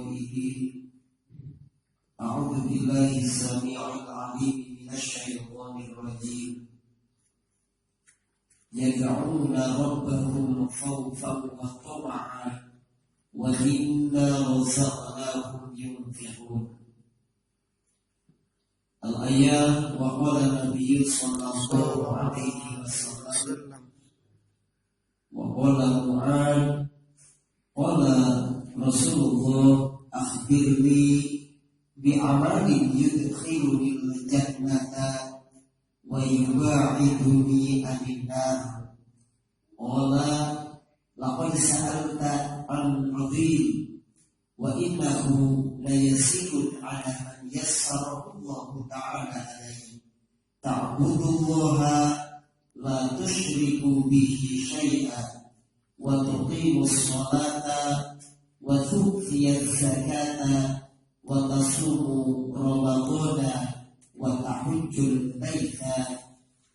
القائلين أعوذ بالله السميع العليم من الشيطان الرجيم يدعون ربهم خوفا وطمعا ومما رزقناهم ينفقون. الآية. وقال النبي صلى الله عليه وسلم وقال معاذ قال رسول الله أخبرني بعمل يدخلني الجنة ويباعدني عن النار. قال لقد سألت عن عظيم وإنه ليسير على من يسره الله تعالى عليه. تعبد الله لا تشرك به شيئا وتقيم الصلاة وتؤتي الزكاة وتصوم رمضان وتحج البيت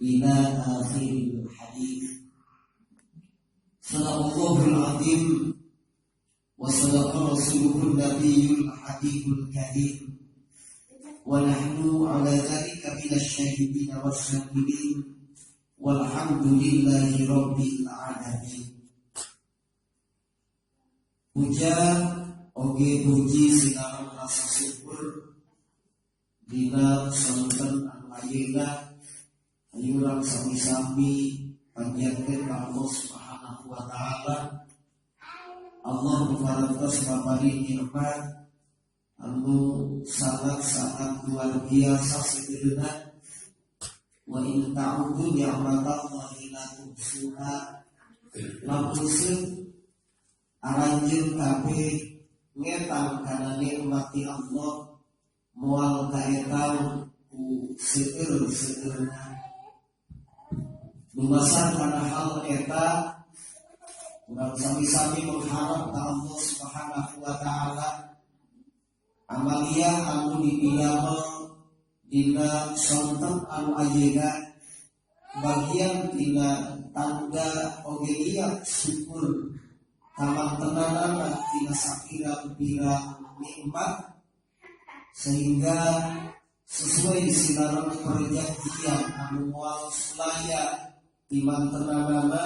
إلى آخر الحديث. صدق الله العظيم وصدق رسوله النبي الحبيب الكريم ونحن على ذلك من الشاهدين والشاكرين والحمد لله رب العالمين. Puja oge puji sinareng rasa syukur dina sonten anu ayeuna ayo urang sami-sami panjatkeun ka Allah Subhanahu wa taala. Allah parantos mapari nikmat anu sangat-sangat luar biasa seueurna. Wa in ta'udu ni'matallahi la tuhsuha. Lamun aranjeun kabeh ngetang kana nikmati Allah moal kaetang ku seueur-seueurna. Dumasar kana hal eta urang sami-sami mengharap ka Allah Subhanahu wa taala amaliyah anu dipidamel dina sonten anu ayeuna bagian tina tanda oge liat syukur kamantenanana tina sapirang-pirang nikmat sehingga sesuai sinaran perjanjian anu moal sulaya dimantenanana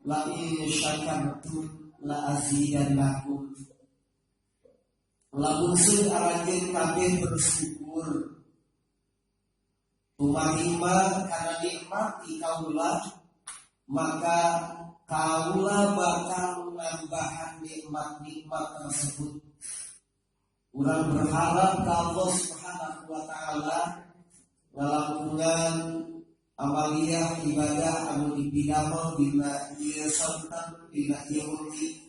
la in syakartum la azidannakum. Lamun seun aranjeun kabeh bersyukur tumarima kana nikmat ti kaula maka kaula bakal menambahan nikmat-nikmat tersebut. Urang berharap ka Allah Subhanahu wa taala ngalangkungan amaliyah ibadah anu dipidamel dina ieu sonten dina ieu wengi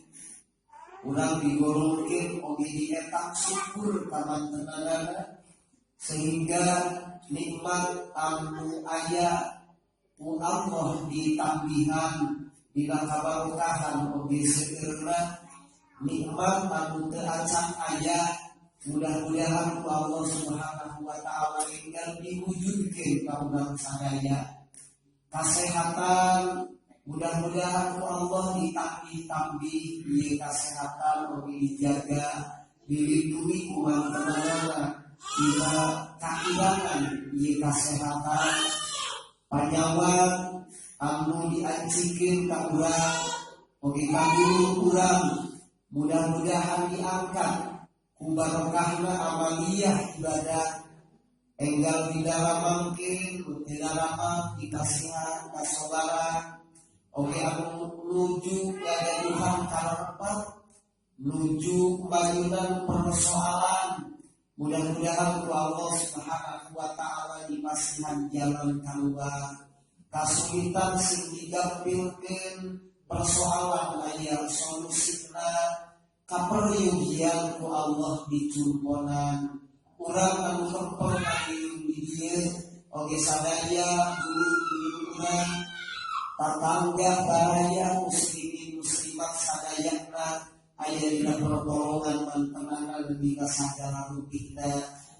urang digolongkeun oge dietang syukur kamantenanana sehingga nikmat anu aya ku Allah ditambihan dina kabarokahan oge seueurna nikmat anu teu acan aya mudah-mudahan ku Allah Subhanahu wa taala enggal diwujudkeun ka urang sadaya. Kasehatan mudah-mudahan ku Allah ditambih-tambih ieu kasehatan oge dijaga dilindungi ku mantenanana dina kahilangan ieu kasehatan. Panyawa anu diancikeun ka urang oge ka guru urang mudah-mudahan diangkat ku barokahna amaliyah ibadah enggal didaramangkeun didaramang dikasihan kasabaran oge anu nuju gagaduhan karepat nuju mayunan persoalan mudah-mudahan ku Allah Subhanahu wa taala dipasihan jalan keluar kasulitan sing digampilkeun persoalan aya solusina kaperyugian ku Allah dicumponan. Urang anu kempel ngadiung di dieu oge sadaya dulur-dulur urang tatangga baraya muslimin muslimat sadayana aya dina pertolongan mantenana lebih ka sagala rupina.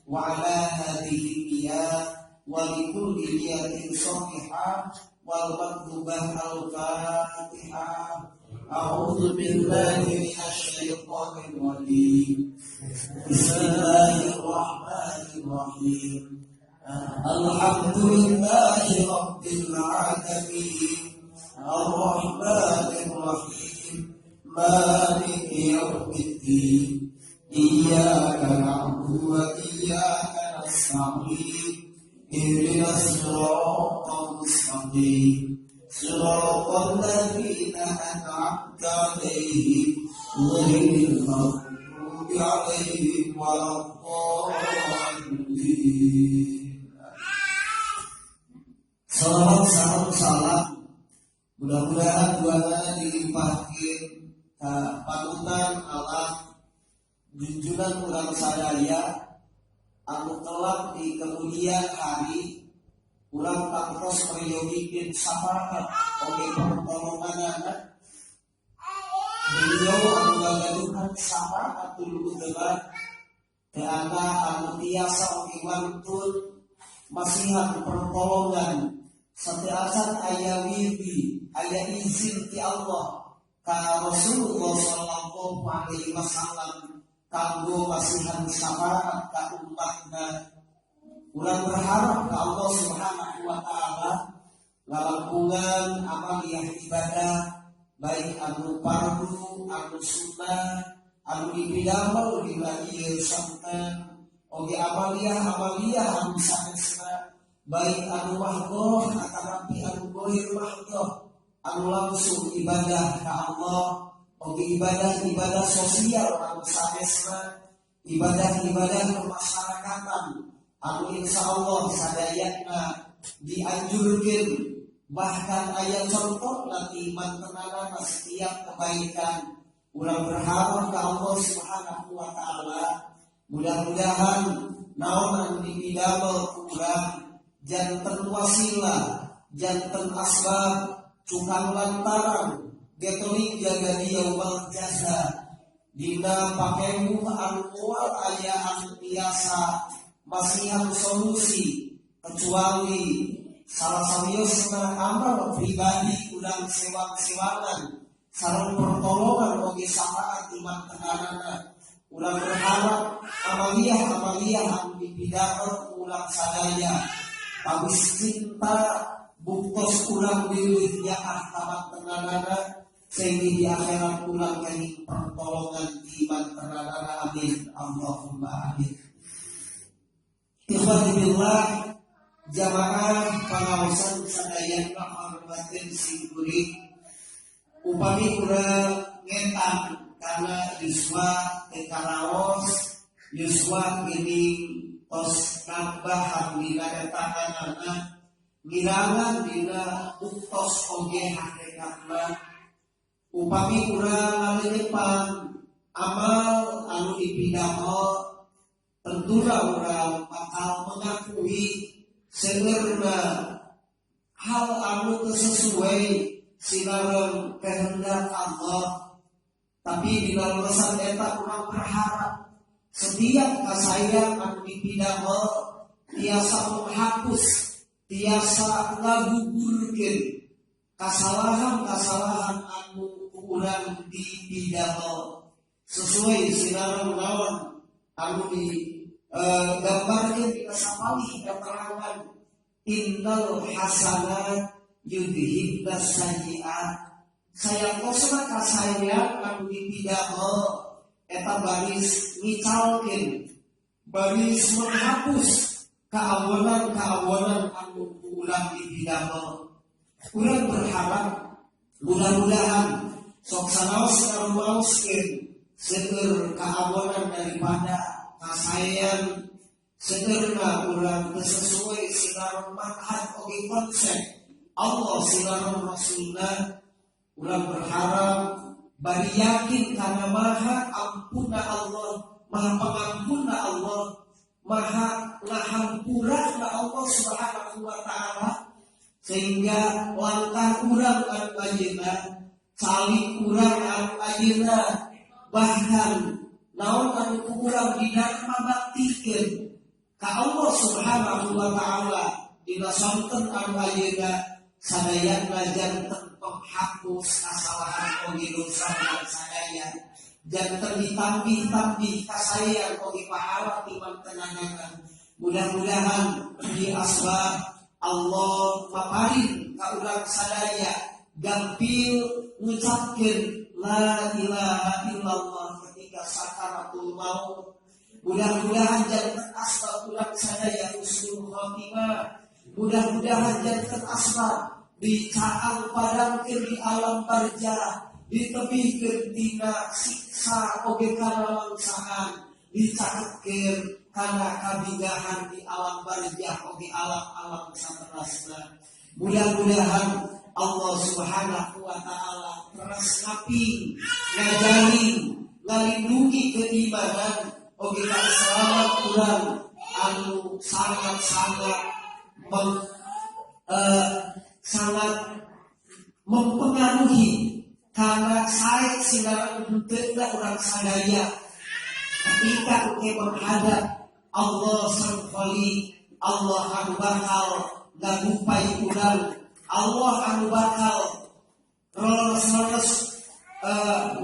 Wa ala hadhihi niyyah wa likulli niyatin sahihah wal maktubah al-Fatihah. A'udzu billahi minasy syaithanir rajim. Bismillahirrahmanirrahim. Alhamdulillahi rabbil alamin. Arrahmanir rahim. Maliki yaumiddin. Iyyaka na'budu wa iyyaka nasta'in. Ihdinas siratal mustaqim. Siratal ladzina an'amta 'alaihim ghairil maghdubi 'alaihim waladdallin. Salawat salam salam mudah-mudahan duana dilimpahkeun ka panutan alam junjungan urang sadaya anu kelak di kemudian hari urang tangtos meryogikeun syafaat oge pertolonganana beliau anu ngagaduhan syafaatul uzma teu ana anu tiasa oge wantun masihan pertolongan sateuacan aya wirdi aya izin ti Allah ka Rasulullah sallallahu alaihi wasallam kanggo masihan syafaat ka umatna. Urang berharap ka Allah Subhanahu wa taala lalangkungan amaliyah ibadah baik anu fardu anu sunnah anu dipidamel dina ieu santen oge amaliyah anu sanesna baik anu mahdhah atanapi anu ghair mahdhah anu langsung ibadah ka Allah oge ibadah-ibadah sosial anu sanesna ibadah-ibadah kemasyarakatan anu insyaallah sadayana dianjurkeun bahkan aya contoh nanti mantenana setiap kebaikan. Urang berharap ka Allah Subhanahu wa taala mudah-mudahan naon anu dipidamel ku urang janten wasilah janten asbab cukang lantaran getoling jaga di yaumal jaza dina pakemu anu moal aya anu biasa masihan solusi kecuali salah sawiosna amal pribadi urang sewang-sewangan sareng pertolongan oge syafaat iman tenanana. Urang berharap amaliyah-amaliyah anu dipidamel urang sadaya pawis cinta buktos urang bilih nyaah tamat tenanana sehingga di akhirat urang kenging pertolongan iman tenanana. Amin Allahumma amin. Ikhwati billah jamaah pangaosan sadayana hormatin sing kuring upami urang ngetan kana yuswa teu karaos yuswa geuning tos nambahan dina etanganana ngirangan dina buktos oge hakikatna upami urang ngaleunyepan amal anu dipidamel tentuna urang bakal mengakui sebenarnya hal anu teu sesuai sinareng kehendak Allah. Tapi di dalam lesan eta urang berharap setiap kasayang anu dipidamel tiasa menghapus tiasa ngagugurkeun kasalahan-kasalahan anu urang dipidamel sesuai sinareng naon anu di gambarkeun dina sapalih keterangan innal hasanat yudhibna sayyi'at. Sayangkosna kasayang anu dipidamel eta baris ngicalkeun baris menghapus keawonan-keawonan anu urang dipidamel. Urang berharap mudah-mudahan sok sanaos ngarumaoskeun seueur keawonan daripada kasayang seueurna urang teu sesuai sinareng manhaj oge konsep Allah sinareng Rasulna. Urang berharap bari yakin karena maha ampuna Allah, maha pengampuna Allah, maha ngahampurana Allah Subhanahu wa taala sehingga langkah urang anu ayeuna calik urang anu ayeuna bahkan naon anu ku urang didharma baktikeun ka Allah Subhanahu wa taala dina sonten anu ayeuna sadayana janten penghapus kasalahan oge dosa urang sadaya, janten ditambih-tambih kasayang oge pahala ti mantenanana. Mudah-mudahan di asbab Allah paparin ka urang sadaya gampil ngucapkeun la ilaha illallah ketika sakaratul maut. Mudah-mudahan janten asbab urang sadaya husnul khotimah. Mudah-mudahan janten asbab dicaang padangkeun di alam barzah, ditebihkeun tina siksa oge kalawangsaan, dicaketkeun kana kabigahan di alam barzah oge alam-alam saterasna. Mudah-mudahan Allah Subhanahu wa taala teras ngaping, ngajarin, ngalindungi keimanan oge kaislaman urang anu sangat-sangat sangat mempengaruhi karena sae sinaran henteu urang sadaya ketika oge menghadap Allah Sang Khalik, Allah anu bakal ngagupai urang, Allah anu bakal rolos-rolos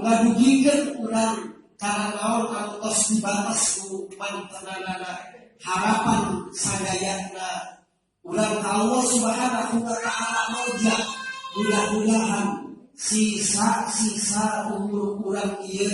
ngadugikeun urang kana naon anu tos dibatas ku mantenanana. Harapan sadayana urang ka Allah Subhanahu wa taala moja, mudah-mudahan sisa-sisa umur urang ieu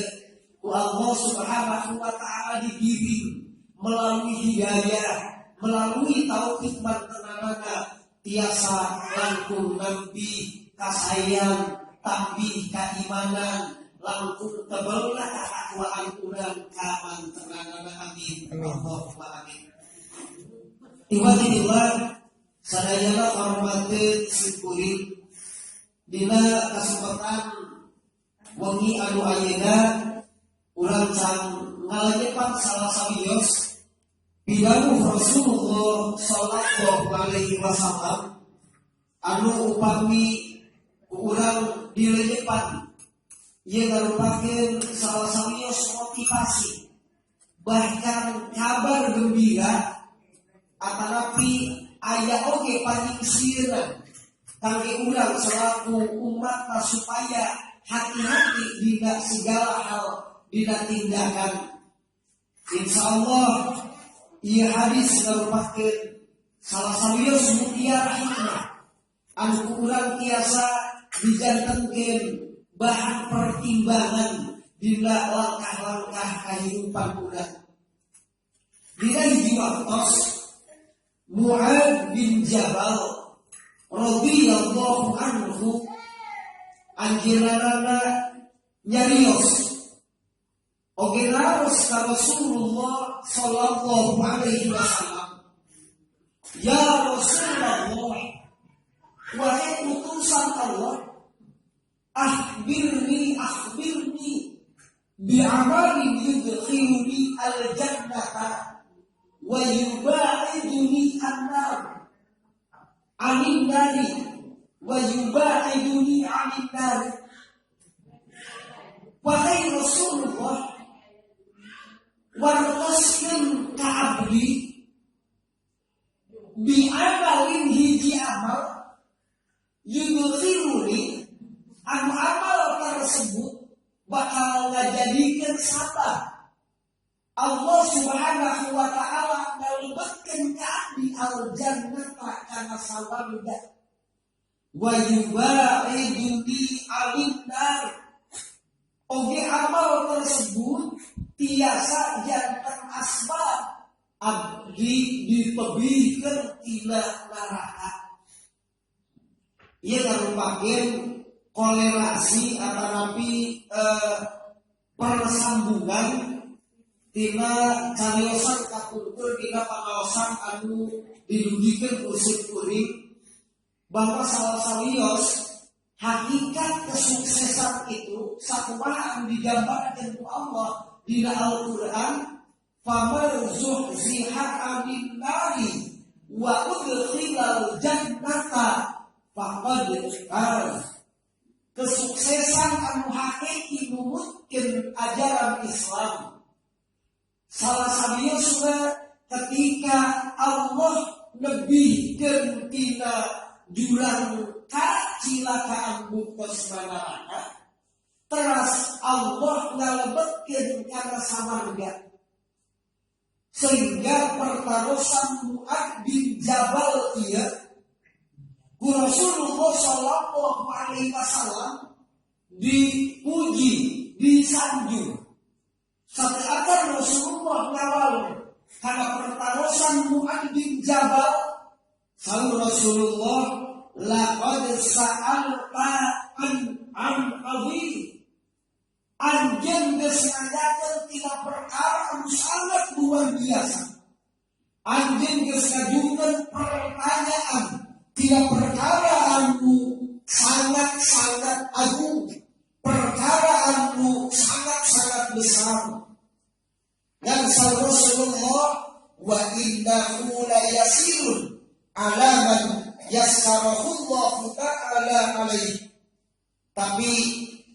ku Allah Subhanahu wa taala dibimbing melalui hidayah, melalui taufik mantenanana, tiasa langkung nampi kasayang, tambih keimanan, langkung tebelna ketakwaan urang ka mantenanana. Amin. Allahumma amin. Ikhwatillah sadayana hormateun simkuring, dina kesempatan wengi anu ayeuna urang can ngalenyepan salah sawios pidawuh Rasulullah sallallahu alaihi wasallam anu upami urang dilenyepan ieu ngarupakeun salah sawios motivasi, bahkan kabar gembira atanapi aya oge panyingsieunan kangge urang selaku umat supaya hati-hati dina segala hal, dina tindakan. Insyaallah ieu hadis ngarupakeun salah sawios mutiara hikmah anu ku urang tiasa dijantenkeun bahan pertimbangan dina langkah-langkah kehidupan urang. Dina hiji waktos Mu'ad bin Jabal radhiyallahu anhu anjeunna nyarios oge naros ka Rasulullah sallallahu alaihi wasallam, ya Rasulullah, wahai utusan Allah, akhbirni akhbirni bi amalin yudkhiluni al-jannata wa yuba'iduni an-nar anin nari wa yuba'iduni anin nar. Wahai Rasulullah, wartoskeun ka abdi bi amalin hiji amal yudkhiluni anu amal tersebut bakal ngajadikeun sabab Allah Subhanahu wa taala ngalebetkeun ka abdi al-jannata kana sawarga wa yuba'iduni anin nar. Oge amal tersebut tiasa janten asbab abdi ditebihkeun tina neraka. Ieu ngarupakeun kolerasi atanapi persambungan tina cariosan kapungkur dina pangaosan anu didugikeun ku kuring bahwa salah sawios hakikat kesuksesan itu sakumaha anu digambarkeun ku Allah dina Al-Qur'an, faman zuhziha 'anil nari wa udkhilal jannata faqad faz. Kesuksesan anu hakiki numutkeun ajaran Islam salah sawiosna ketika Allah nebihkeun tina jurang kacilakaan bungkus neraka teras Allah ngalebetkeun kana sawarga sehingga pertarosan Mu'adz bin Jabal ieu ku Rasulullah sallallahu alaihi wasallam dipuji, disanjung. Saat Rasulullah ngawal karena pertarosan Mu'adz bin Jabal, saur Rasulullah laqad sa'alta an azim. Anjeun geus ngajakeun tina perkara anu sangat luar biasa. Anjeun geus ngajukeun pertanyaan tina perkara anu sangat-sangat agung, perkara anu sangat-sangat besar. Dan saur Rasulullah wa innahu la yasirun ala man yassarahu ta'ala alaihi. Tapi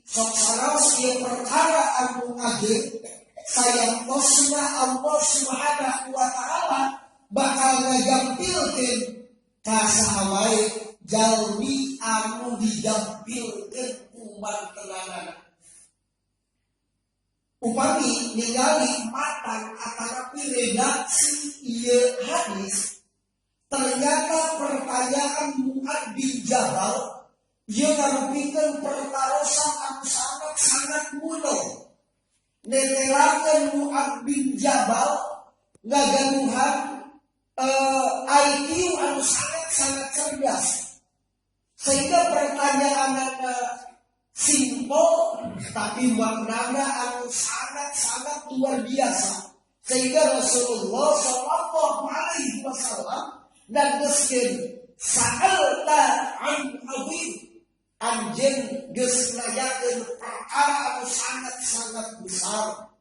sok sanaos ieu perkara anu ageung sayangtosna Allah Subhanahu wa taala bakal ngagampilkeun ka saha wae jalmi anu digampilkeun ku mantenanana. Upami ningali matan atanapi redaksi ieu hadis, ternyata pertanyaan Mu'adz bin Jabal ieu ngarupikeun pertarosan anu sangat-sangat mudah. Netelakeun Mu'adz bin Jabal ngagaduhan IQ anu sangat-sangat cerdas. Sehingga pertanyaanana simpel tapi maknana anu sangat-sangat luar biasa. Sehingga Rasulullah sallallahu alaihi wasallam nanggeskeun sa'alta an azim, anjeun geus nanyakeun perkara anu sangat-sangat besar.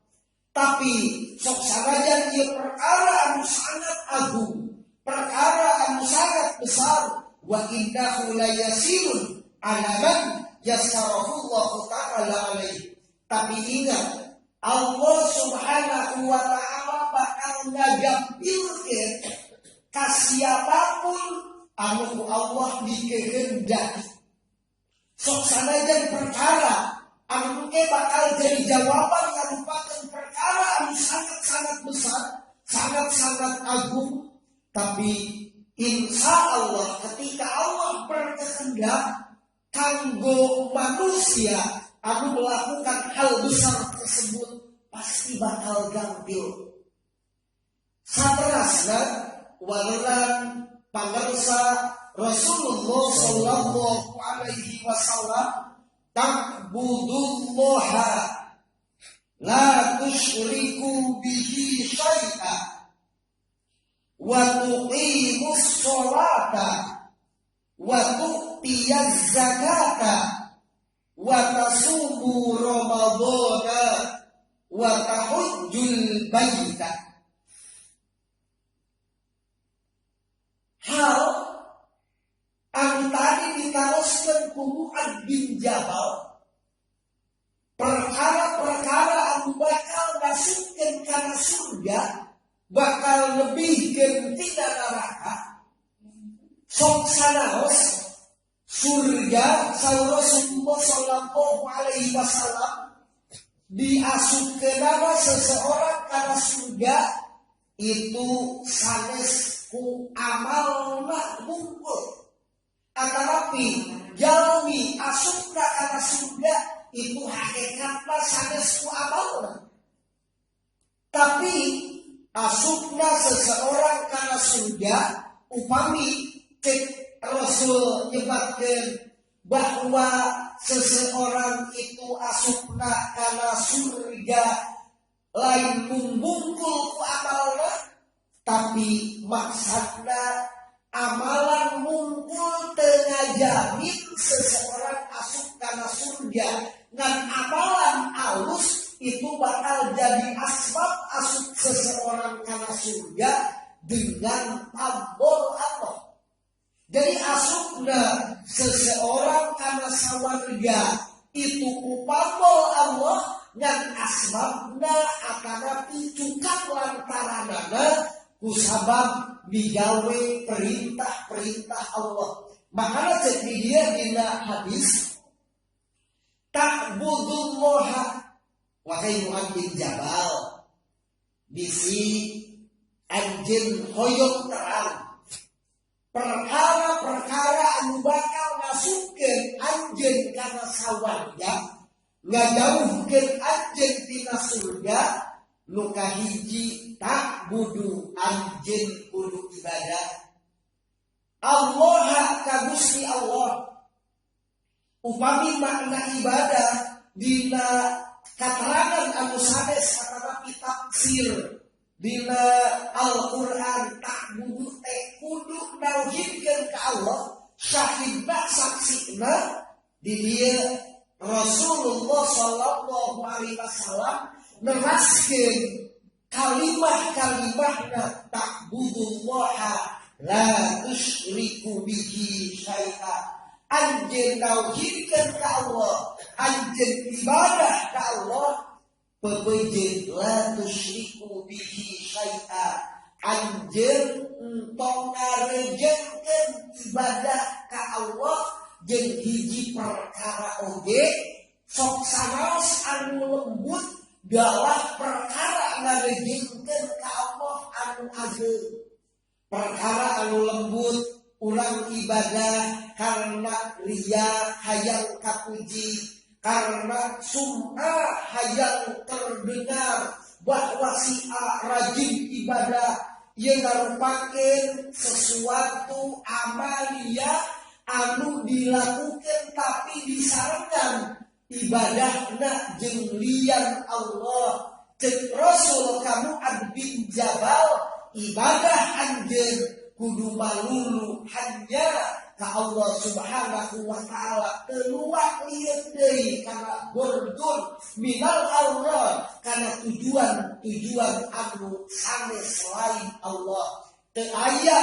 Tapi sok sanajan ieu perkara anu sangat agung, perkara anu sangat besar, wa innahu la yasirun ala man yassarahu ta'ala alaihi. Tapi ingat, Allah Subhanahu wa ta'ala bakal ngagampilkeun ka siapapun anu ku Allah dikehendaki. Sok sanajan perkara anu engke bakal jadi jawaban ngarupakeun perkara anu sangat-sangat besar, sangat-sangat agung, tapi insya Allah ketika Allah berkehendak kanggo manusia anu melakukan hal besar tersebut pasti bakal gampil. Saterasna waleran pangersa Rasulullah sallallahu alaihi wasallam ta'budullaha la tusyriku bihi syai'a wa tuqimus sholata wa tu'tiyaz zakata wa tasumu ramadhana wa tahujjul baita. Hal anu tadi ditaroskeun ku Mu'adz bin Jabal, perkara-perkara anu bakal masukkeun kana surga, bakal lebihkeun tina neraka. Sok sanaos surga saur Rasulullah sallallahu alaihi wasallam diasupkeunana seseorang kana surga itu sanes ku amalna bungkul. Atanapi jalmi asupna kana surga itu hakikatna sanes ku amalna. Tapi asupna seseorang kana surga upami cek Rasul nyebatkeun bahwa seseorang itu asupna kana surga lain bungkul ku amalna, tapi maksudna amalan mungkul teu ngajamin seseorang asup kana surga. Ngan amalan alus itu bakal jadi asbab asup seseorang kana surga dengan fadl Allah. Jadi asupna seseorang kana sawarga itu ku fadl Allah, ngan asbabna atanapi cukat lantaranana kusabab digawe perintah-perintah Allah, Makana cek di dia dina hadis ta'budullaha wahai Mu'adz bin Jabal bisi anjeun hoyong terang perkara-perkara anu bakal ngasupkeun anjeun kana sawarga ngajauhkeun anjeun tina surga nu kahiji ta'budu anjeun kudu ibadah Allah ka Gusti Allah. Upami makna ibadah dina katerangan anu sanes satanapi tafsir dina Al-Qur'an ta'budu teh kudu nauhidkeun ka Allah syahidna saksina di dieu Rasulullah sallallahu alaihi wasallam neraskeun kalimah-kalimahna ta'budullaha la tusyriku bihi syai'a. Anjeun tauhidkeun ka Allah, anjeun ibadah ka Allah, pepejeun la tusyriku bihi syai'a. Anjeun entong ngarejengkeun ibadah ka Allah jeung hiji perkara oge sok sanaos anu lembut dalah perkara ngarejengkeun ka Allah anu ageung. Perkara anu lembut urang ibadah karena ria hayang kapuji, karena sum'ah hayang terdengar bahwa si A rajin ibadah, ieu ngarupakeun sesuatu amalia anu dilakukan tapi disarengan ibadahna jeung lian Allah. Cek Rasul kamu Mu'adz bin Jabal, ibadah anjeun kudu malulu hanya ka Allah Subhanahu wa taala, keluar lieu deui kana gordon minal Allah, kana tujuan-tujuan anu sanes selain Allah. Teu aya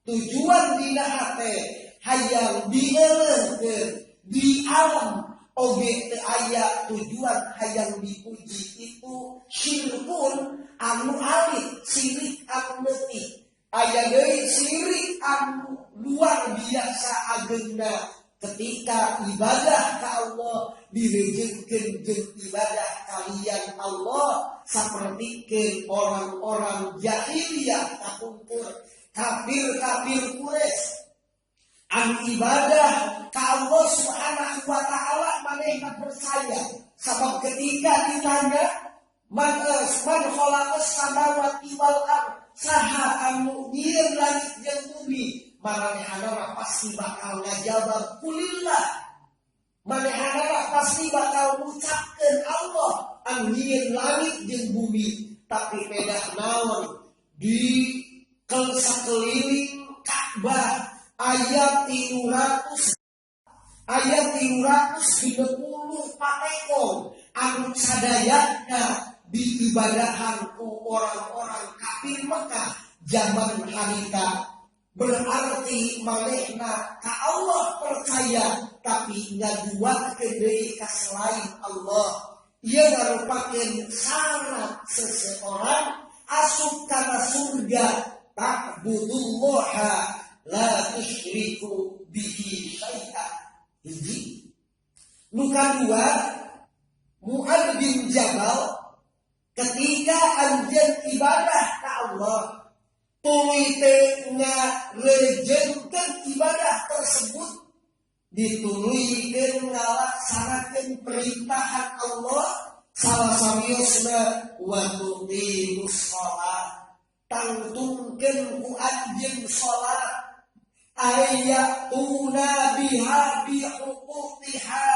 tujuan dina hate hayang dieleuhkeun di alam oge teu aya tujuan hayang dipuji, itu syirkun anu alit, sirik anu leutik. Aya deui sirik anu luar biasa agengna ketika ibadah ka Allah direjengkeun jeung ibadah kalian Allah, sapertikeun orang-orang jahiliyah kapungkur, kafir-kafir Quraisy anu ibadah ka Allah Subhanahu wa taala manehna percaya, sabab ketika ditanya man khalaqas samawati wal ard, saha anu nyieun langit jeung bumi, maranehna pasti bakal ngajawab kulillah. Maranehna pasti bakal ngucapkeun Allah anu nyieun langit jeung bumi. Tapi pedah naon di sakeliling Ka'bah ayat 300 ayat 330 patekon anu sadayana diibadahan ku orang-orang kafir Mekah zaman harita. Berarti manehna ka Allah percaya tapi ngaduakeun deui ka selain Allah. Ieu ngarupakeun syarat seseorang asup kana surga, ta'budullaha la tusyriku bihi syai'a. Hiji. Nu kadua, Mu'adz bin Jabal ketika anjeun ibadah ka Allah tuluy teh ngarejengkeun ibadah tersebut, dituluykeun ngalaksanakeun perintahan Allah, salah sawiosna wa tuqimus shalah, tangtungkeun ku anjeun salat, ayatuna biha bi huquqiha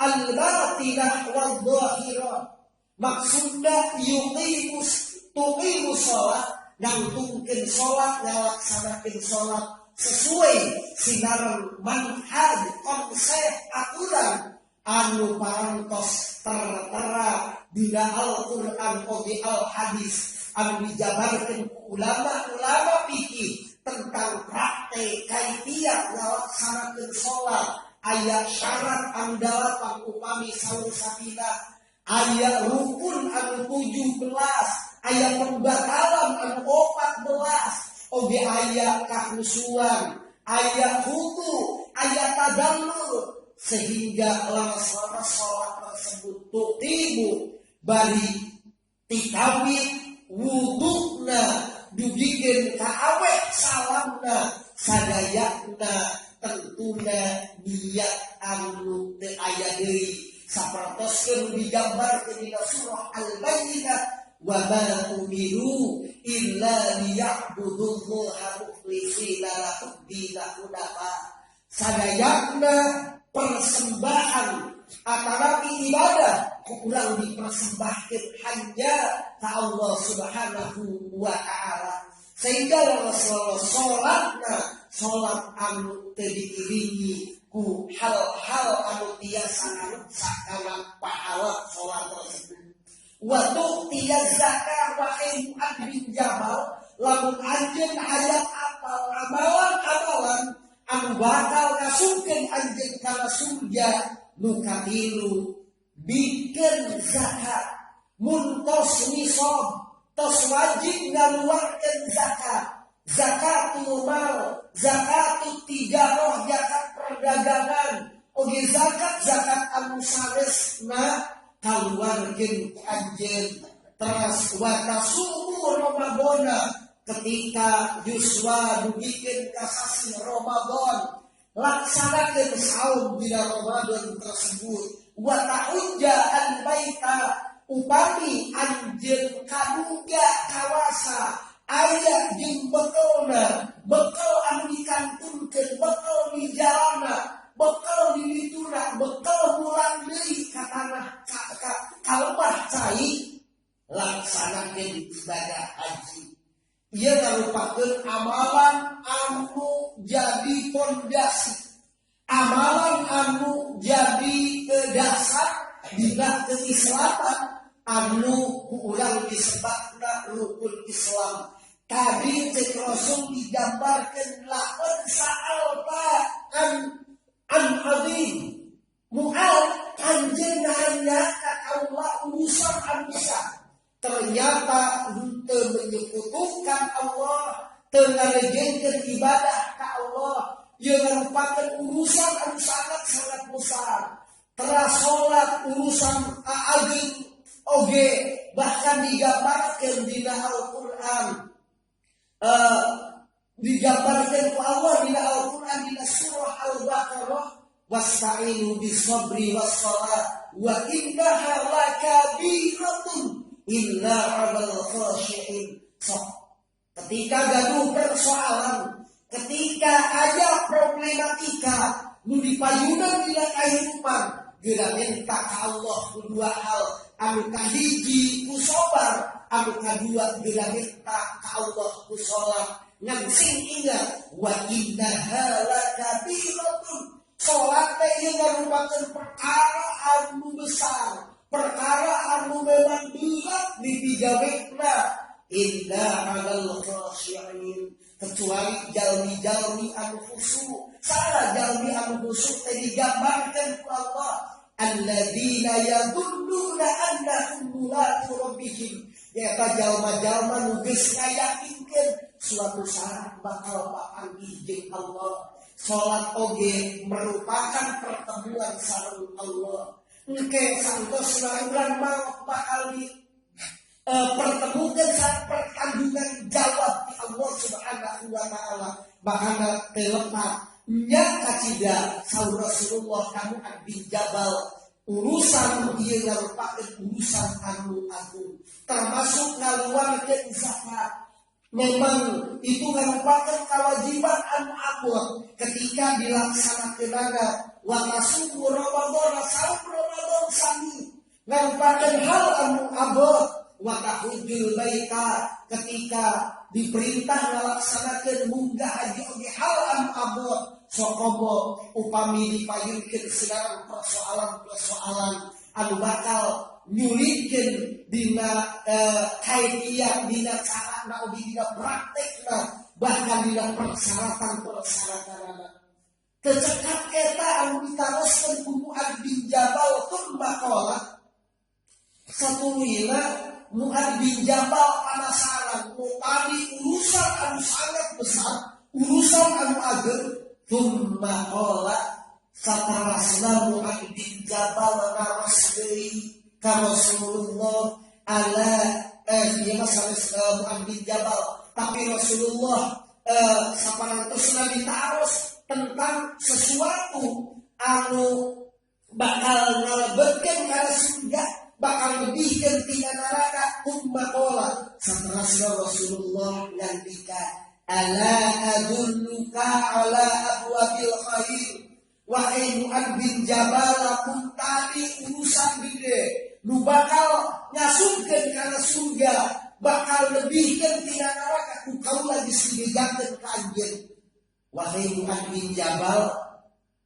al-batinah wal zahirah. Maksudna yuqimus tuqimus shalah, nangtungkeun salat, ngalaksanakeun salat sesuai sinaran manhaj konsep aturan anu parantos tertera dina Al-Qur'an oge Al-Hadis anu dijabarkeun ku ulama-ulama fikih tentang praktek kaifiat ngalaksanakeun salat. Aya syarat anu 8 upami saur sakinah, aya rukun anu 17, aya pembatalan anu 14, oge aya kahusuan, aya khudu, aya tadallul, sehingga lama-lama sholat tersebut tuqimu bari tikawit wudukna dugikeun ka aweh salamna sadayana tentuna niat anu teu aya deui sapertoskeun digambarkeun dina surah Al-Bayyinah wa ma umiru illa liya'budullaha mukhlishina lahud-dina hunafa. Sadayana persembahan atanapi ibadah kurang dipersembahkan hanya ka Allah Subhanahu wa ta'ala, sehingga Rasulullah salatna salat anu teu diiringi ku hal-hal anu tiasa ngaruksak kana pahala salat tersebut. Wa tu'tiya zakat wa Mu'adz bin Jabal lamun anjeun aya apal amalan-amalan anu bakal ngasungkeun anjeun kana surga nu katilu bikeun zakat. Mun tos nisab tos wajib ngaluarkeun zakat, zakatul mal, zakatul tijarah, zakat perdagangan, oge zakat-zakat anu sanesna kaluarkeun ku anjeun. Teras wa tasumu Ramadana ketika yuswa dugikeun ka sasih Ramadan, laksanakeun saum dina Ramadan tersebut. Wa ta'ujja al-baita upami anjeun kaduga kawasa aya jeung bekelna, bekel anu dikantunkeun, bekel di jalana, bekel di dituna, bekel mulang deui ka tanah ka lemah cai, laksanakeun ibadah haji. Ieu ngarupakeun amalan anu jadi pondasi, amalan anu jadi dasar dina keislaman anu ku urang disebutna rukun Islam. Tadi cek Rasul digambarkeun lamun sa'alta an azim Mu'adz anjeun nanya ka Allah urusan anu besar. Ternyata henteu menyekutukan Allah, teu ngarejengkeun ibadah ka Allah, ieu ngarupakeun urusan anu sangat-sangat besar. Teras salat urusan ageung oge, bahkan digambarkeun dina Al-Qur'an. Digambarkeun ku Allah dina Al-Qur'an dina surah Al-Baqarah, wasta'inu bis-sabri was-salah wa innaha lakabiratun illa 'alal khashi'in. Sok, ketika gaduh persoalan, ketika aya problematika nu dipayunan dina kahirupan, geura minta ka Allah ku dua hal, anu kahiji ku sabar, anu kadua geura minta ka Allah ku salat. Ngan sing ingat wa innaha lakabiratun. Salat teh ieu ngarupakeun perkara anu besar, perkara anu memang berat dipigawena, illa 'alal khashi'in, kecuali jalmi-jalmi anu khusyuk. Salah jalmi anu khusyuk teh digambarkeun ku Allah, alladzina yadhunnuna annahum mulaqu rabbihim, nyaeta jalma-jalma nu geus ngayakinkeun suatu saat bakal papanggih jeung Allah. Salat oge merupakan pertemuan sareng Allah. Engke santosna urang maot bakal di pertemukan saat pertandingan jawab di Allah Subhanahu wa taala. Makana teu lepat nya kacida saur Rasulullah ka Mu'adz bin Jabal, urusan ieu ngarupakeun urusan anu agung, termasuk ngaluarkeun zakat. Memang itu merupakan kewajiban anu abot ketika dilaksanakeunana. Wa tasumu Ramadan, saum Ramadan sami merupakan hal anu abot. Wa tahujjul baita, ketika diperintah ngalaksanakeun munggah haji oge hal anu abot. Sokobo upami dipayunkeun segala persoalan-persoalan anu bakal nyulitkeun dina kaifiah, dina carana, oge dina praktekna, bahkan dina persyaratan-persyaratanana. Tecekap eta anu ditaroskeun ku Mu'adz bin Jabal tun maqala satuluyna Mu'adz bin Jabal penasaran upami urusan anu sangat besar, urusan anu ageng. Tumma qala satarasna Mu'adz bin Jabal naros deui ka Rasulullah ala ieu mah sanes Mu'adz bin Jabal tapi Rasulullah saparantosna ditaros tentang sesuatu anu bakal ngalebetkeun kana surga, bakal lebihkeun tina neraka. Tumma qala saterasna Rasulullah ngendika ala adulluka ala abwabil khair. Wahai Mu'adz bin Jabal, lamun tadi urusan gede nu bakal ngasupkeun kana surga, bakal lebihkeun tina neraka, ku kaula geus dibejakeun ka anjeun. Wahai Mu'adz bin Jabal,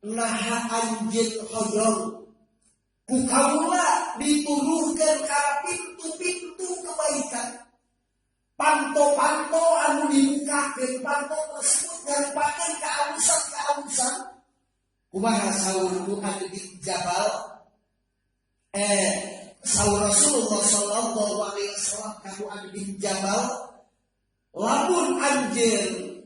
naha anjeun hoyong ku kaula dituduhkeun kana pintu-pintu kebaikan, panto-panto anu dibukakeun, panto tersebut ngarupakeun kealusan-kealusan. Kumaha saur Mu'adz bin Jabal? Saur Rasulullah sallallahu alaihi wasallam ka Mu'adz bin Jabal, lamun anjeun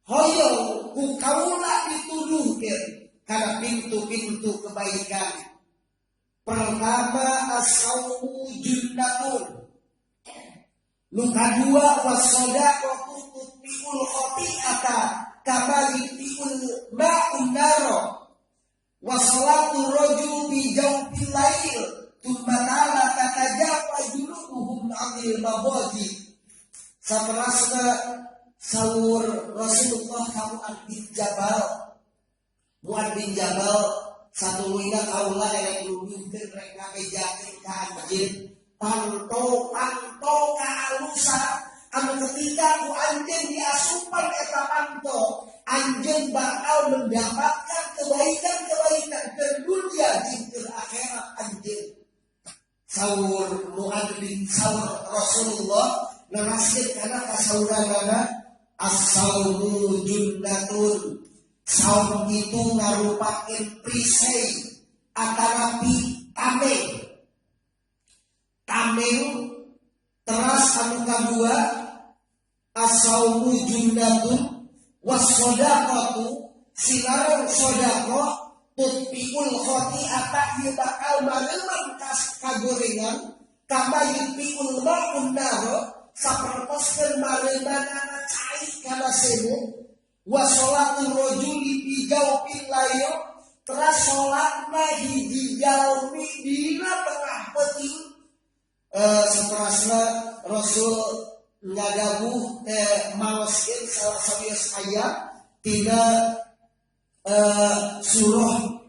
hoyong ku kaula dituduhkeun kana pintu-pintu kebaikan, pertama as-saumu junnatun, nu kadua was-shadaqatu tutfi'ul khati'ata kama yutfi'ul ma'un nara, was-salatu rajul bi jawfil lail thumma ta'ala tatajafa junubuhum 'anil madaji. Saterasna saur Rasulullah ka Mu'adz bin Jabal, Mu'adz bin Jabal satuluyna kaula rek nuduhkeun, rek ngabejakeun ka anjeun panto-panto kaalusan anu ketika ku anjeun diasupan eta panto, anjeun bakal mendapatkan kebaikan-kebaikan ke dunia jeung ke akhirat anjeun. Saur Mu'adz bin saur Rasulullah naraskeun kana kasauranana as-saumu junnatun. Saum itu ngarupakeun perisai atanapi tameng. Tameng teras anu kadua as-saumu junnatun was-shadaqatu silarang sedekah tutfi'ul khati'ata ieu bakal mareuman kagorengan kama yutfi'ul ma'un nara sapertoskeun mareumanana cai kana semu. Wa sholatu rajuli bi jawfil lail teras salatna hiji jalmi dina tengah peuting. Seterasna Rasul ngadabuh maoskeun salah sawios ayat tina surah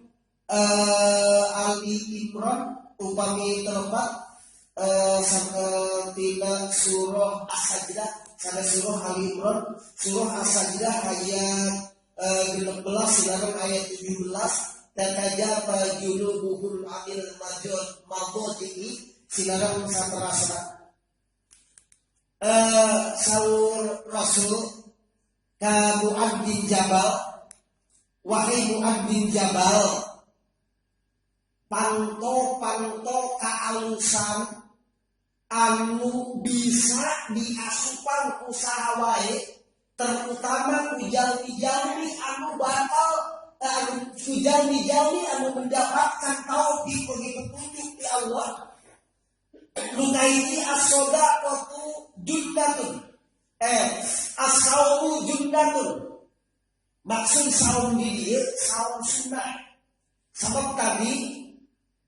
Ali Imran upami terlepat tina surah As-Sajdah sana surah Ali Imran surah As-Sajdah ayat 16 silakan ayat 17 tatajafa junubuhum 'anil madaji silakan saterasna. Saur Rasul ka Mu'adz bin Jabal, wahai Mu'adz bin Jabal, panto-panto kaalusan anu bisa diasupan ku saha wae, terutama ku jalmi-jalmi anu bakal ku jalmi-jalmi anu mendapatkan taufik bagi petunjuk di Allah. Nu kahiji as-shadaqatu junnatun. As-saumu junnatun. Maksud saum di dieu saum sunnah. Sabab tadi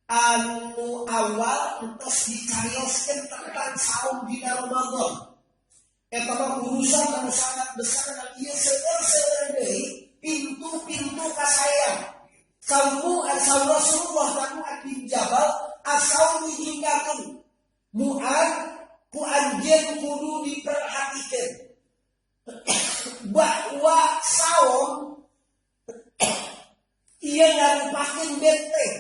anu awal entos dicarioskeun tentang saum dina Ramadan. Eta mah urusan anu sangat besar dan ieu seueur-seueur deui pintu-pintu kasayang. Saumu saur Rasulullah ka Mu'adz bin Jabal as-saumu junnatun. Mu'adz ku anjeun kudu diperhatikan bahwa saum ieu ngarupakeun benteng.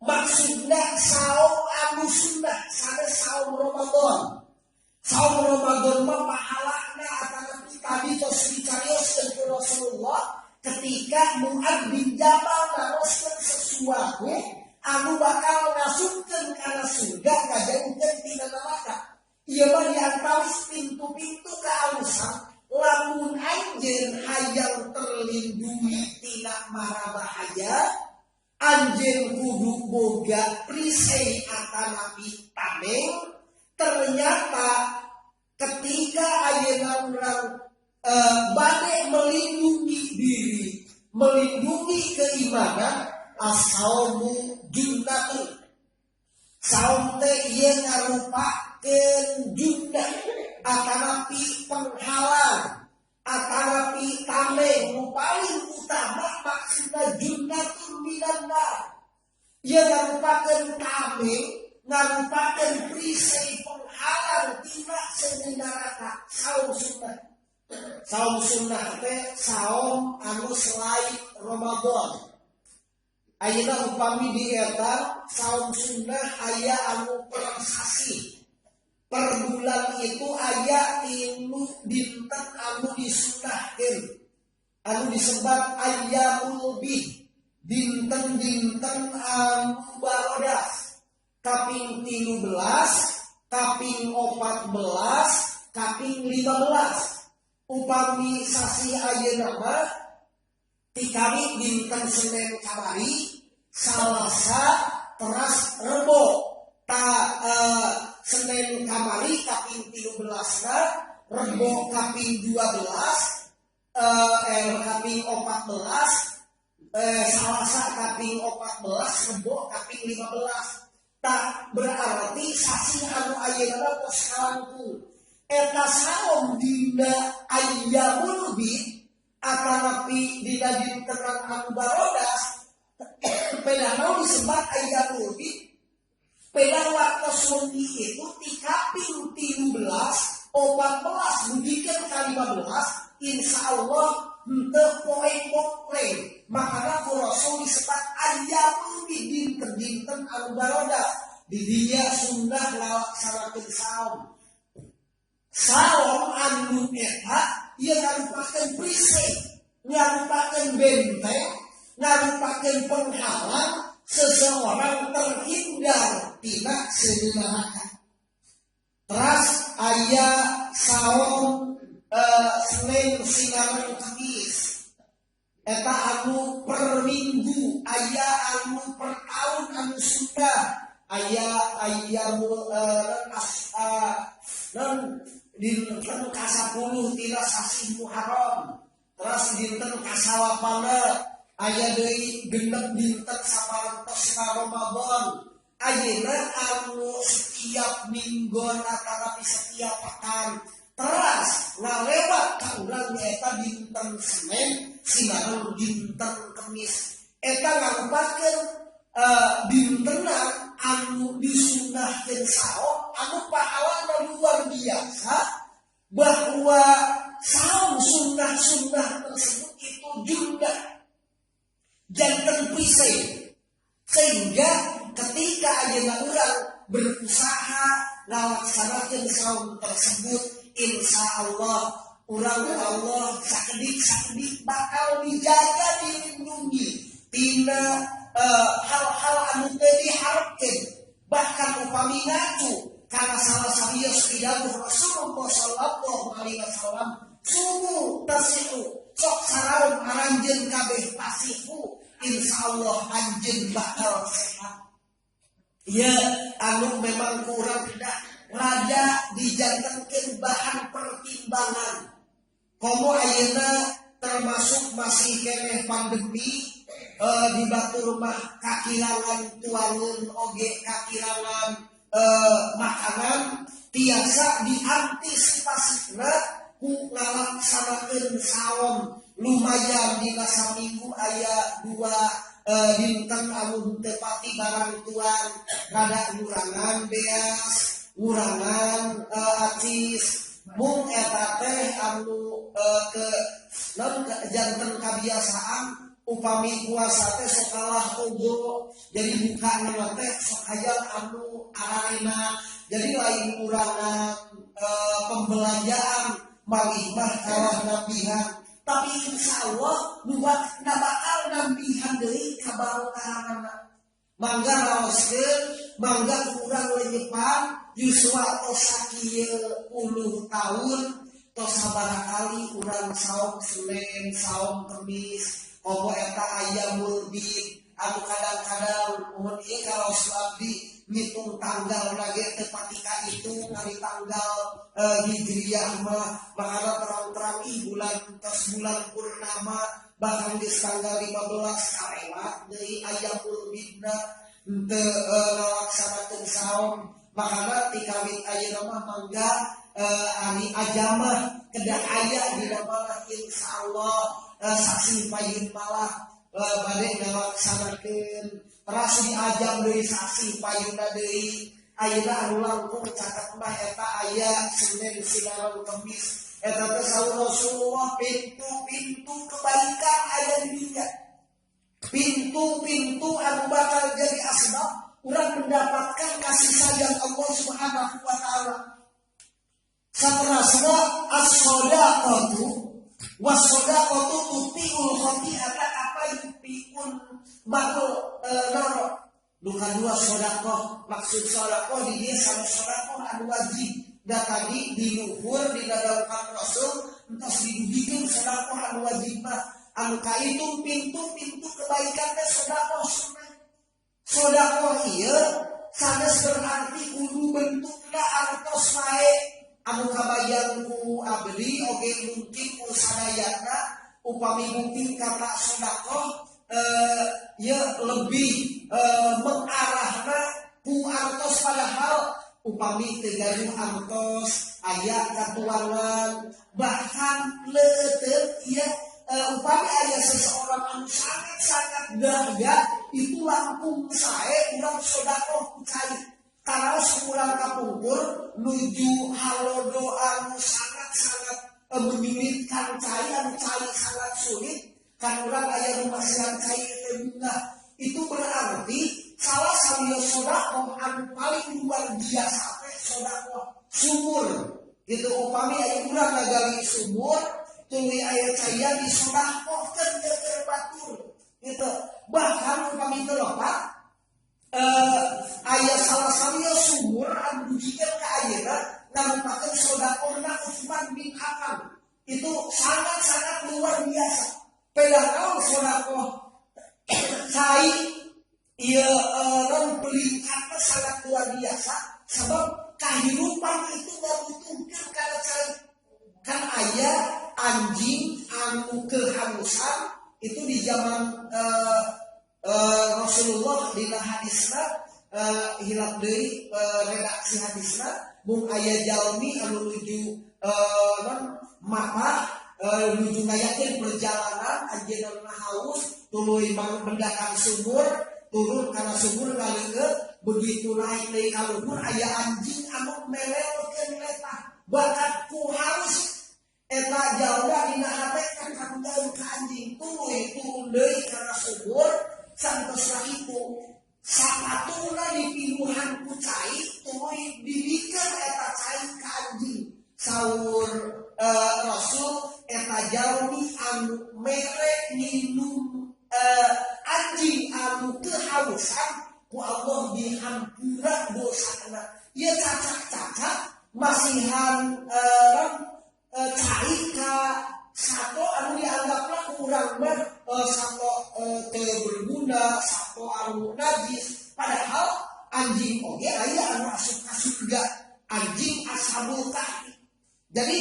Maksudna saum anu sunnah sanes saum Ramadan. Saum Ramadan mah pahalana atanapi tadi tos dicarioskeun ku Rasulullah ketika Mu'adz bin Jabal naroskeun sesuatu anu bakal ngasupkeun kana surga ngajauhkeun tina neraka. Ieu mah diantawis pintu-pintu kealusan Lamun anjeun hayang terlindungi tina mara bahaya, anjeun kudu boga perisai atanapi tameng. Ternyata ketika ayeuna urang bade melindungi diri, melindungi keimanan, as-saumu junnatun. Saum teh ieu ngarupakeun junnah atanapi penghalang atanapi tameng. Nu paling utama maksudna junnatun minan nar. Ieu ngarupakeun tameng, ngarupakeun perisai penghalang tina seuneu neraka, saum sunnah. Saum sunnah teh saum anu selain Ramadan. Ayeuna upami di eta saum sunnah aya anu per sasi. Per bulan itu aya 3 dinten anu disunahkeun. Anu disebat ayyamul bid, dinten-dinten anu barodas. Kaping 13, kaping 14, kaping 15. Upami sasi ayeuna mah tikari dinten Senin kamari, Salasa, teras Rebo. Ta Senin kamari kaping 13-na, Rebo kaping 12, kaping 14, Salasa kaping 14, Rebo kaping 15. Tak berarti sasi anu ayeuna tos kalangkung. Eta saum dina ayyamul bid atanapi dina dintenan anu barodas, peda naon disebat ayyamul bid? Peda waktu wengi itu ti kaping 13, 14, dugikeun ka 15, insya Allah henteu poe pokleng. Makana ku Rasul disebat ayyamul bid, dinten-dinten anu barodas. Di dinya sunnah ngalaksanakeun saum. Saum anu eta ieu ngarupakeun perisai, ngarupakeun benteng, ngarupakeun penghalang seseorang terhindar tina seuneu neraka. Teras aya saum Senin sinareng Kamis. Eta anu per minggu, aya anu per tahun anu sunnah, aya ayyamul non dinten ka-10 tina sasih Muharram. Terus dinten kasalapana aya deui 6 dinten saparentosna Ramadan. Ayeuna anu setiap minggon atanapi setiap pekan teras ngalewat ka urang nyaeta dinten Senin sinareng dinten Kemis. Eta ngarupakeun dintenan anu disunahkeun saum anu pahalana luar biasa, bahwa saum sunnah-sunnah tersebut itu juga janten perisai, sehingga ketika ayeuna urang berusaha ngalaksanakeun saum tersebut, insya Allah urang Allah sakedik-sakedik bakal dijaga, dilindungi tina hal-hal anu teu diharapkeun. Bahkan upami ngacu karena salah sawios pidawuh Rasulullah sallallahu alaihi wasallam, sumu tasihu, sok saraum aranjeun kabeh, tasihu, insyaallah anjeun bakal sehat. Ya anu memang kurang tidak rada dijantenkeun bahan pertimbangan. Komo ayeuna termasuk masih keneh pandemi, di batur mah kakirangan tuangan oge kakirangan makanan, tiasa diantisipasina ku ngalaksanakeun saum. Lumayan dina saminggu aya 2 dinten anu teu pati barang tuan, rada ngurangan beas, ngurangan acis. Mung eta teh anu ke non janten kabiasaan upami puasa teh sok kalah ogo, jadi buka nama teh sok hayang anu ararena. Jadi lain kurangan pembelanjaan, malih mah kalah nambihan, tapi insya Allah nu bakal nambihan deui kabarokahanana. Mangga raoskeun, mangga kurang lenyepan yuswa tos sakieu puluh tahun. Tos sabaraha kali urang saum Senin, saum Kemis, komo eta ayyamul bid anu kadang-kadang mun ieu karaos abdi ngitung tanggal lagi teu pati ka itu hari tanggal hijriah mah, makana terang-terang ih bulan tos bulan purnama, bahkan di tanggal 15 kalewat deui ayyamul bidna henteu ngalaksanakeun saum. Makana ti kawit ayeuna mah mangga ari ajamah kedah aya dina malah insyaallah saksi payun malah bade ngalaksanakeun teras diajam deui saksi payunna deui. Ayeuna anu langkung caket mah eta aya Senin sinaran Kemis, eta teh saur Rasulullah pintu-pintu kebaikan aya di dinya, pintu-pintu anu bakal jadi asbab urang mendapatkan kasih sayang Allah Subhanahu wa taala. Saterasna as-shadaqatu was-shadaqatu tuti'ul khati'ata apa yuti'un bakul naro. Nu kadua sedekah, maksud sedekah di dieu sama sedekah anu wajib. Da tadi di luhur di dawuhan Rasul entos didugikeun sedekah anu wajib mah anu kahitung pintu-pintu kebaikan teh sedekah sunnah. Sedekah ieu sanes berarti kudu bentukna artos wae anu kabayang ku abdi oge mungkin ku sadayana upami mungkin kata sedekah ya lebih mengarahna ku artos, padahal upami teu gaduh artos aya katuangan bahkan leuteuk ya upami aya seseorang anu sangat-sangat dahaga itu langkung sae urang sedekah ku cai. Karaos urang kapungkur nuju halodo anu sangat-sangat menyulitkan cai, anu cai sangat sulit kan urang aya nu masihan cai teh bunga. Itu berarti salah satu sedekah anu paling luar biasa teh sedekah sumur gitu. Upami aya urang ngagali sumur tuluy aya caian disedekahkeun ke batur gitu. Bahkan upami teu lepat aya salah satu sumur anu dugikeun ka ayeuna ngarupakeun sedekahna Utsman bin Affan, itu sangat-sangat luar biasa. Pedah naon sedekah cai ieu non pelingkatna sangat luar biasa sebab kehidupan itu ngabutuhkeun kana cai. Kan aya anjing anu keharusan itu di zaman Rasulullah dina hadisna hilap deui redaksi hadisna mung aya jalmi anu nuju non mapah nuju ngayakeun perjalanan anjeunna haus tuluy mendakan sumur, turun kana sumur ngaleueut, begitu naik deui ka luhur aya anjing anu melelkeun letah bahkan ku harus eta jalma dina hate kan kagungan ka anjing tuluy turun deui kana sumur. Santosna itu sapatuna dipinuhan ku cai tuluy dibikeun eta cai ka anjing. Saur Rasul eta jalmi anu mere minum anjing anu kehausan ku Allah dihampura dosana. Ieu cacak-cacak masihan cai ka sato anu dianggapna kurang mah sato teu berguna, sato anu najis, padahal anjing oge aya anu asup ka surga, anjing ashabul kahfi. Jadi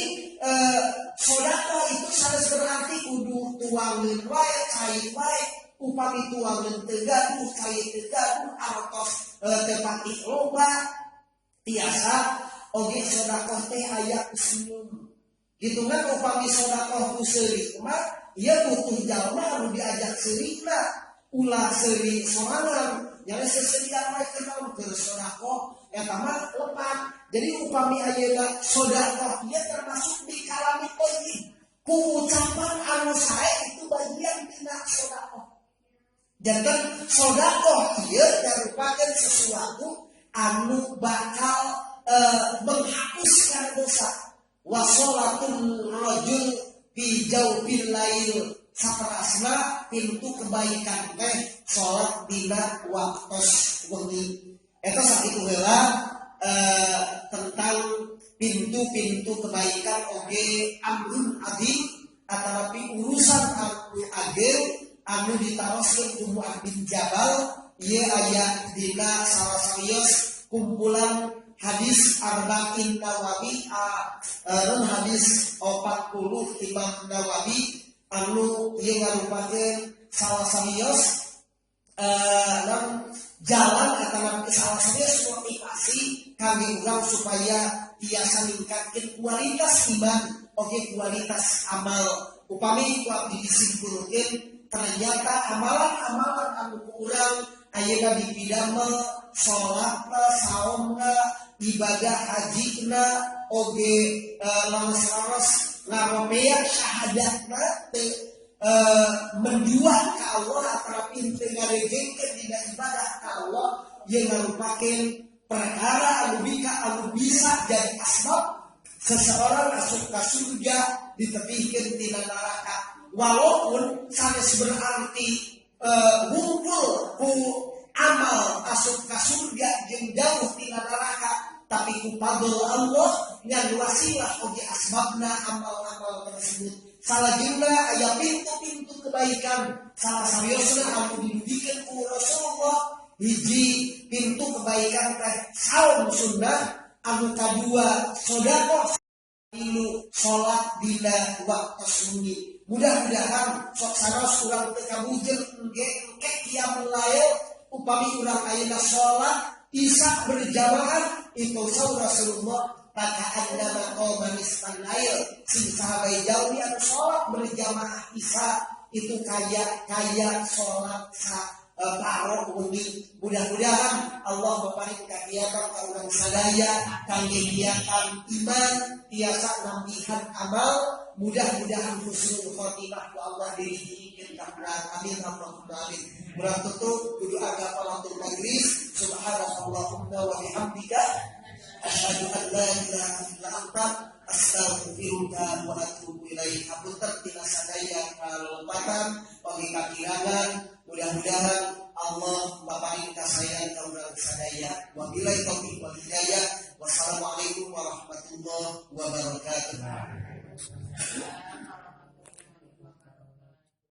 sedekah itu sanes berarti kudu tuangeun wae cai wae. Upami tuangeun teu gaduh, cai teu gaduh, artos teu pati loba, tiasa oge sedekah teh aya senyum. Hitungan upami sedekah ku seuri mah ieu butuh jalma anu diajak seurina, ulah seuri sorangan. Jadi seserian wae kenal keur sedekah eta mah lepat. Jadi upami ayeuna sedekah ieu termasuk di kalami thayyib. Ku ucapan anu sae itu bagian tina sedekah. Janten sedekah ieu merupakan sesuatu anu bakal menghapuskan dosa. Wasolatul rajul fi jawfil lail, saterasna pintu kebaikan teh salat dina waktos wengi. Eta sakitu heula tentang Pintu-pintu kebaikan oge amrun adzim atanapi urusan anu ageng anu ditaroskeun ku Mu'adz bin Jabal ieu aya dina salah sawios kumpulan hadis Arba'in Nawawi non hadis 40 Imam Nawawi anu ieu ngarupakeun salah sawios non jalan atanapi salah sawios motivasi kami urang supaya tiasa ningkatkeun kualitas iman oge kualitas amal. Upami ku abdi disimpulkeun ternyata amalan-amalan anu ku urang ayeuna dipidamel salatna, saomna, ibadah hajina oge laras-laras ngaromeak syahadatna teu mendua ka Allah atanapi teu ngarejengkeun dina ibadah ka Allah ieu ngarupakeun perkara anu bika anu bisa jadi asbab seseorang asup ka surga ditebihkeun tina neraka walaupun sanes berarti ngumpul ku amal asup ka surga jeung jauh tina neraka tapi ku fadl Allah ngan wasilah oge asbabna amal-amal tersebut. Salajengna aya pintu-pintu kebaikan salah sariosna anu didugikeun ku Rasulullah hiji pintu kebaikan teh saum sunnah anu kadua sedekah tilu salat dina waktu sunyi. Mudah-mudahan sok sanaos urang teu kabujeng engke engke qiyamul lail upami urang ayeuna salat isya berjamaah itu saur Rasulullah paka'annama qama nisfal lail sing saha bae jalmi anu salat berjamaah isya itu kaya kaya salat sa paro wengi. Mudah-mudahan Allah maparin kagiatan ka urang sadaya kangge kegiatan iman tiasa nambihan amal mudah-mudahan husnul khotimah ku Allah dirijikeun ka urang amin Allahumma amin. Urang tutup kudu agak palatul maghrib subhanakallahumma wa bihamdika asyhadu an la ilaha illa anta astaghfiruka wa atubu ilaik. Hapunten tina sadaya kalepatan oge kakirangan mudah-mudahan Allah maparin kasayan ka urang sadaya. Wabillahi taufiq wal hidayah. Wassalamualaikum warahmatullahi wabarakatuh.